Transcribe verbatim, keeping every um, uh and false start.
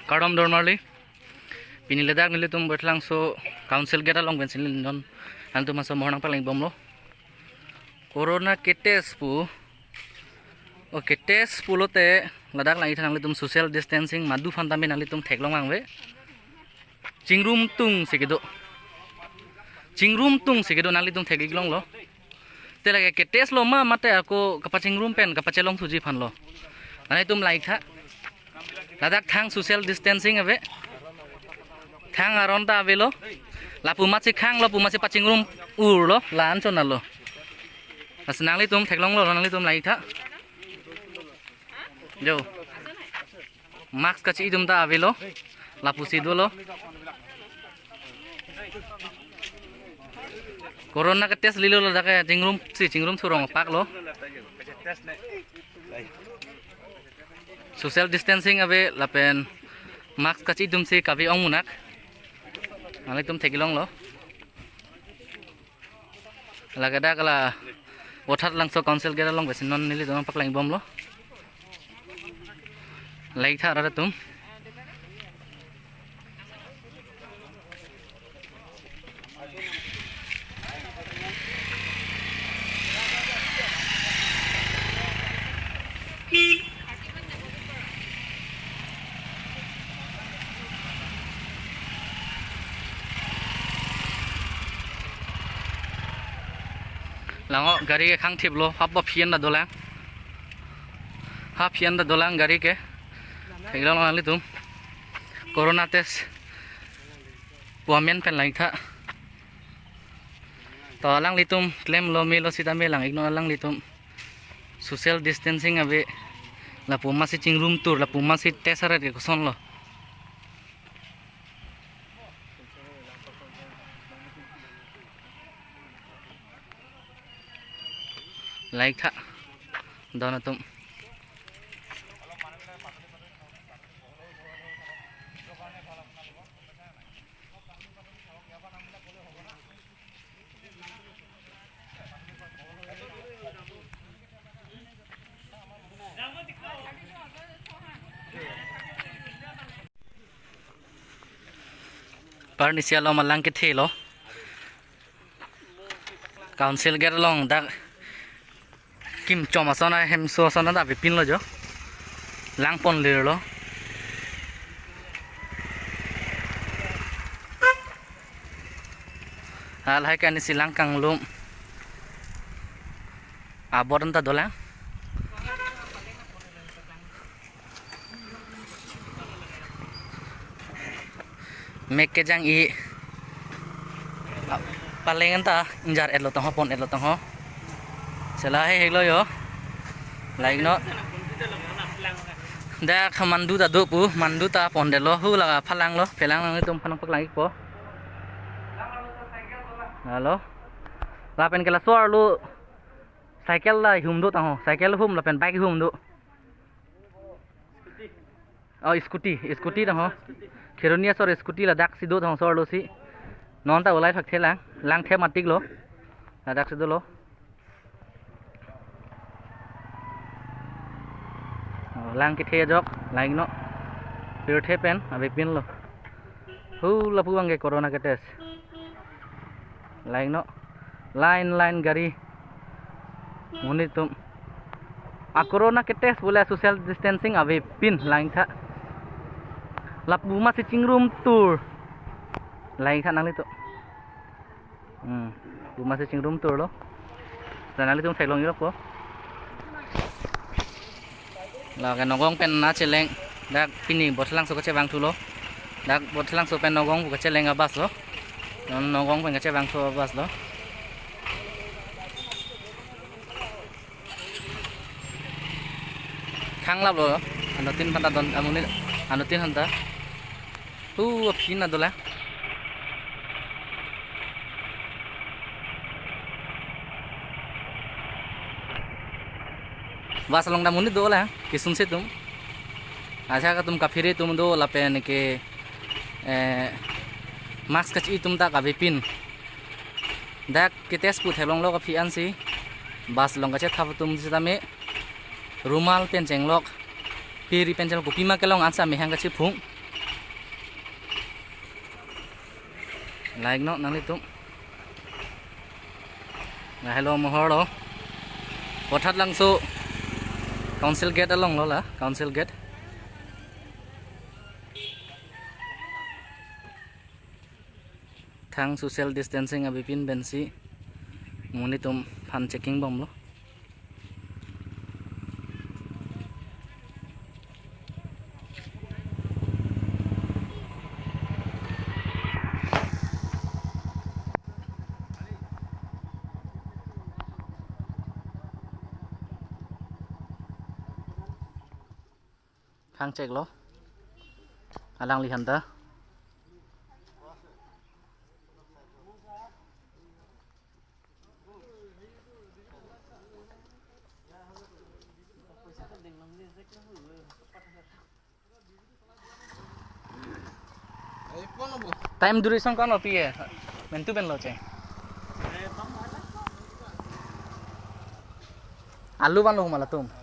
Kardom dormarli. Pini ladak nelitum Baithalangso Council Gate along pensi nelitum nanglitum aso mohor nangpaklang bomlo. Corona ke-test pu. O ke-test pulote ladak lang-ik tha nanglitum social distancing madu aphan tame nanglitum theklong abang ave. Chingrumtungsi kedo. Chingrumtungsi kedo nanglitum thek-ik longlo. Te lake ke-test lo ma mate ako kapachingrum pen kapachelongthuji aphanlo. Nanglitum lang-ik tha. Ladak thang social distancing ave. Thang aron ta avelo. Lapu amatsi khanglo, pu amatsi pachingrum urlo, la-an chonalo. Lasi nanglitum theklonglo, nanglitum lang-ik tha. Jo. Mask kachi-i atum ta avelo. Lapusi dolo. Corona ke-test lilo ladak ke chingrumsi chingrumthu rong paklo. Social distancing ave lapen mask kachi-i atumsi kave ong munak. Nanglitum thek-ik longlo. Lake dak la Baithalangso Council Gate along pensi non nelitum nangpaklang bomlo. Lang-ik tha rat atum. Lang-o gari ke khangthiplo, hap aphi an ta dolang. Hap aphi an ta dolang gari ke. Theklong nanglitum. Corona test pu amen pen lang-ik tha. To alanglitum klemlo melo sitame lang-iknon alanglitum. Social distancing ave. Lapu amatsi chingrumtur, lapu amatsi test arat ke kosonlo. Lang-ik tha. Don atum. Parnisi alom alang kethelo. Council Gate along dak kimchom ason ahemso ason ta avepinlo jo. Lang ponlirlo. Halahai ke anisi lang kanglum. Abot an ta dolang. Mek kejang-i. Paleng an ta ingjar etlo tangho, pon etlo tangho. Sela he heklo jo. Lang-iknon. Dak mandu ta do pu, mandu ta pondetlo, hu la phalanglo, phelang nanglitum aphan nangpaklang-ikpo. Halo. Lapen ke laso arlo cycle la ihum do tangho, cycle ihum lapen bike ihum do. Oh, scooty, scooty tangho. Kheroni asor scooty ladaksi do tangho so arlosi. Non ta ulai thakthelang, lang the matiklo. Ladaksi dolo. Oh, lang kethe ajok, lang-iknon. Pirthe pen avepinlo. Hu lapu abang ke corona ke-test. Lang-iknon. Line line gari. Monit atum. A corona ke-test pu le social distancing avepin, lang-ik tha. Lapu amatsi chingrumtur. Lang-ik tha nanglitum. Hmm. Lapu amatsi chingrumturlo. Sa nanglitum theklong-ikpo. Lake Nagaon pen nangcheleng. Dak pini Baithalangso kachevangthulo. Dak Baithalangso pen Nagaon pu kacheleng a-bus lo. Non Nagaon pen kachevangthu a-bus lo. Khanglaplo. Anuttin aphan ta don amonit, anuttin aphan ta. Hu aphi an ta dolang. Bus along ta monit dolang, kesung si atum. Ajahak atum kaphere atum do lapen ke, eh, mask kachi-i atum ta kavepin. Dak ke-test pu theklonglo kaphi ansi. Bus along kachethap atum sitame. Rumal pen chenglok. Piri pen chenglok, kopima kelong ansi amehang kachiphung. Like no nanglitum. Lahelo mohor lo. Vothatlangso Council Gate along lo la, Council Gate. Thang social distancing abipin pensi monit atum phan checking bomlo. Thang cheklo. Alangli hanta. Time duration ko-an lo pi e? Mentu pen lo che. Alu vanlo ma latum.